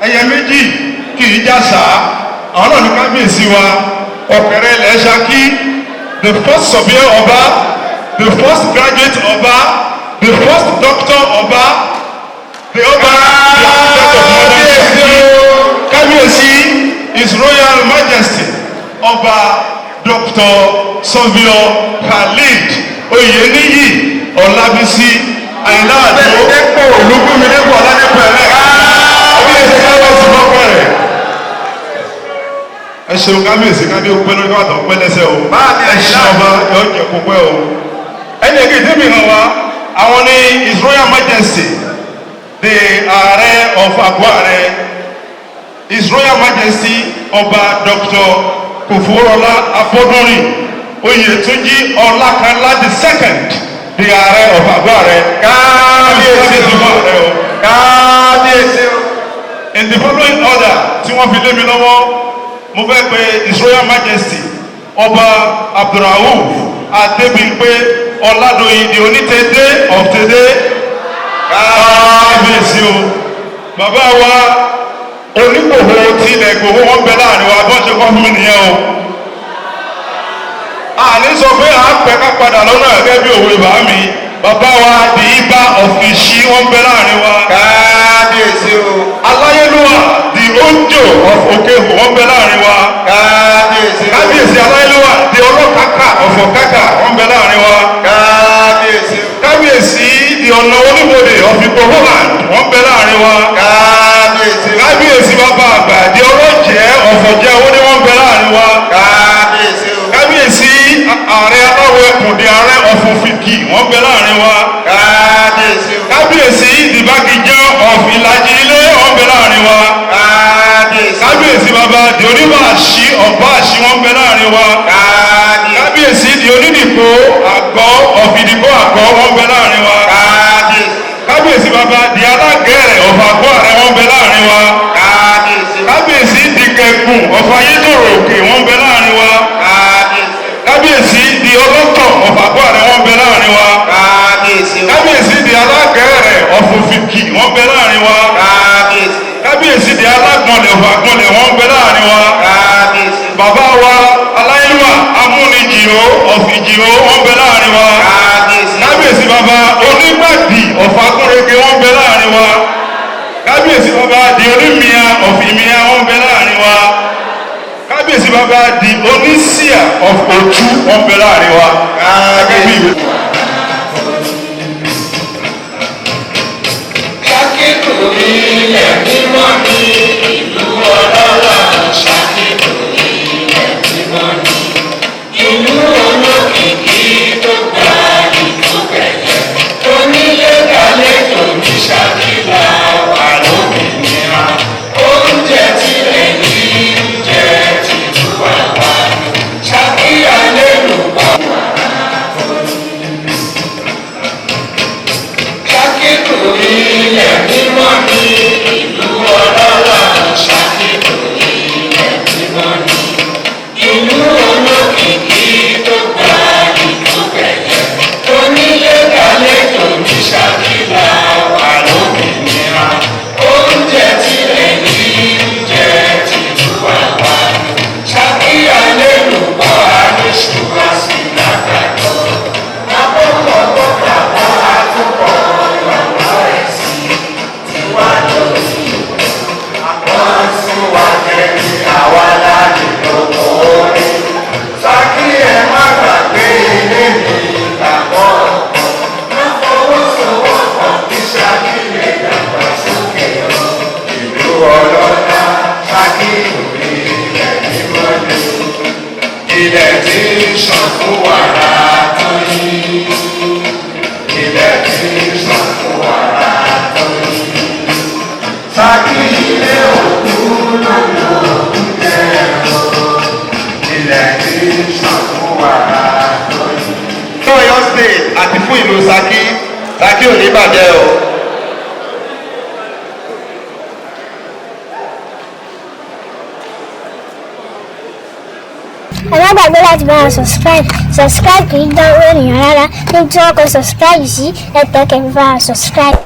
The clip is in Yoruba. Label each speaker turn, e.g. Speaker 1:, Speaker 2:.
Speaker 1: Ẹyẹ méjì kì í jàsà. Àwọn náà ní kábíyèsí wa, Ọ̀kẹ́rẹ́ ilẹ̀ Ṣakí, the first surveyor ọba, the first graduate ọba, the first doctor ọba, the ọba, the architect of modern Ṣakí. Kábíyèsí, His Royal Majesty Ọba Dr. Surveyor Khalid Oyeniyi Ọlábísí Àyìnlá Àdó Olúgbòmídépò Ọládépò ẹlẹ́ẹ̀kẹ́. Kábíyèsí, kábíyèsí fọ́pẹ́ rẹ̀. Ẹ ṣeun kábíyèsí, kábíyèsí pẹ́ lórí wàtò pẹ́ lẹ́sẹ̀ o. Ẹ ṣe ọba yóò jẹ kó pẹ́ o. Ẹnì èkejì tí mi hàn wá, àwọn ní His Royal Majesty the Ààrẹ of Àgọ́ Ààrẹ, His Royal Majesty Ọba Dr. Kòfowórọlá Abọ́dúnrìn Oyètúnjí Ọlákànlá the second, the Ààrẹ of Àgọ́ Ààrẹ.
Speaker 2: Kábíyèsí.
Speaker 1: Kábíyèsí fún ààrẹ o.
Speaker 2: Kábíyèsí o.
Speaker 1: In the following order tí wọ́n fi lé mi lọ́wọ́, mo fẹ́ pe His Royal Majesty Ọba Abdulrauf Adébímpé Ọládòyìn, the Onítẹ̀dé of Tẹ̀dé. Kábíyèsí o. Bàbá wa Onígbòho tí ilẹ̀ Ìgbòho, wọn bẹ láàrin wa. Bọ́n ṣe kọ́ fún mi nìyẹn o. Àní sọ pé à ń pẹ́ ká padà lọ́nà gẹ́gẹ́ bí òwe bàá mi. Bàbá wa the Ibà of Ìṣí, wọn bẹ láàrin wa.
Speaker 2: Kábíyèsí o.
Speaker 1: Aláyélúwà, the Ojo of Òkèhò, wọn bẹ láàrin wa.
Speaker 2: Kábíyèsí o.
Speaker 1: Kábíyèsí aláyélúwà, the Ọlọ́kàkà of Ọ̀kàkà, wọn bẹ láàrin wa.
Speaker 2: Kábíyèsí o.
Speaker 1: Kábíyèsí, the Ọ̀nà Oníbodè of Ìgbòho-land, wọn bẹ láàrin wa.
Speaker 2: Kábíyèsí o.
Speaker 1: Kábíyèsí bàbá àgbà, the Ọlọ́jẹ́ ọ̀fọ̀jẹ́ owó ni, wọ́n bẹ láàrin wa.
Speaker 2: Kábíyèsí o.
Speaker 1: Kábíyèsí Ààrẹ Aláwọ̀ Ẹkùn, the Ààrẹ ọ̀fọ̀fìkì, wọ́n bẹ láàrin wa.
Speaker 2: Kábíyèsí o.
Speaker 1: Kábíyèsí ìdìbàgìjọ of Ìlàjì Ilé, wọ́n bẹ láàrin wa.
Speaker 2: Kábíyèsí.
Speaker 1: Kábíyèsí bàbá, the Oníbàṣí ọ̀báàṣí, wọ́n bẹ láàrin wa.
Speaker 2: Kábíyèsí.
Speaker 1: Kábíyèsí the Onídìpó Àgọ́ of Ìdìbò Àgọ́, wọ́n bẹ láàrin wa.
Speaker 2: Kábíyèsí.
Speaker 1: Kábíyèsí bàbá, the Alágẹ̀rẹ̀ of Àgọ́ Àrẹ, wọ́n bẹ láàrin wa.
Speaker 2: Kábíyèsí.
Speaker 1: Kábíyèsí the Kẹ̀gùn of Ayétòrò Òkè, wọ́n bẹ láàrin wa.
Speaker 2: Kábíyèsí.
Speaker 1: Kábíyèsí the Ọlọ́tọ̀ of Àgọ́ Àrẹ, wọ́n bẹ láàrin wa.
Speaker 2: Kábíyèsí o.
Speaker 1: Kábíyèsí the Alágẹ̀rẹ̀ of Òfìkì, wọ́n bẹ láàrin wa.
Speaker 2: Kábíyèsí.
Speaker 1: Kábíyèsí the Alágbọ̀nlẹ̀ of Àgbọ̀nlẹ̀, wọ́n bẹ láàrin wa.
Speaker 2: Kábíyèsí.
Speaker 1: Bàbá wa aláyélúwà Amúnijìó of Ìjìó, wọ́n bẹ láàrin wa.
Speaker 2: Kábíyèsí.
Speaker 1: Kábíyèsí bàbá Onígbàdì of Akúnrege, wọ́n bẹ láàrin wa. Kábíyèsí bàbá the Onímìà of Ìmìà, wọ́n bẹ láàrin wa. Kábíyèsí bàbá, the Onísíà of Òtú, wọ́n bẹ láàrin wa. Gẹ́gẹ́ bí ìwé.
Speaker 3: Ṣakí ilẹ̀ mímọ́ ní ìlú ọlọ́lá. Ṣakí ilẹ̀ mímọ́ ní ìlú olókìkí tó gba ìlú kẹ̀kẹ́. Onílé gbàlejò ní Ṣakí la wà lómìnira. Oúnjẹ tilẹ̀ yìí ń jẹ tìlú wa wá. Ṣakí alélùbọ́. Ṣakí ilẹ̀ mímọ́ ní ìlú ọlọ́lá. Ṣakí ilẹ̀ mímọ́ ní ìlú olókìkí tó gba ìlú kẹ̀kẹ́. Onílé gbàlejò ní Ṣakí la wà lómìnira. Oúnjẹ tilẹ̀ yìí ń jẹ tìlú wa wá. Ṣakí alélùbọ́ àníṣù wá sí lágbàdo. Àkókò tó kà wọ́n àtúbọ̀ ìrànwọ́ ẹ̀ sí tiwa lórí. Wọ́n sún wa jẹ ní àwa láti lóko orí. Ṣakí, ẹ má gbàgbé ilé mi ìgbàgbọ́ ọ̀pọ̀. Wọ́n fọwọ́sowọ́pọ̀ kí Ṣakí lè dàgbàsókè o. Ìlú ọlọ́lá, Ṣakí ìlú ilẹ̀ mímọ́ ni. Ilẹ̀ tí ń ṣàn fún wàrà tó yí. Ilẹ̀ tí ń ṣàn fún wàrà tó yí. Ṣakí ilé òkú ló ń jẹ́ o. Ilẹ̀ tí ń ṣàn fún wàrà tó yí.
Speaker 2: Fún Ọ̀yọ́ State àti fún ìlú Ṣakí, Ṣakí ò ní bàjẹ́ o.
Speaker 4: Ẹ má gbàgbé láti bá wa subscribe. Subscribe kì í dánwó ènìyàn rárá. Níbi tí wọ́n kọ subscribe sí, ẹ tẹ̀ kẹ́ fi bá wa subscribe.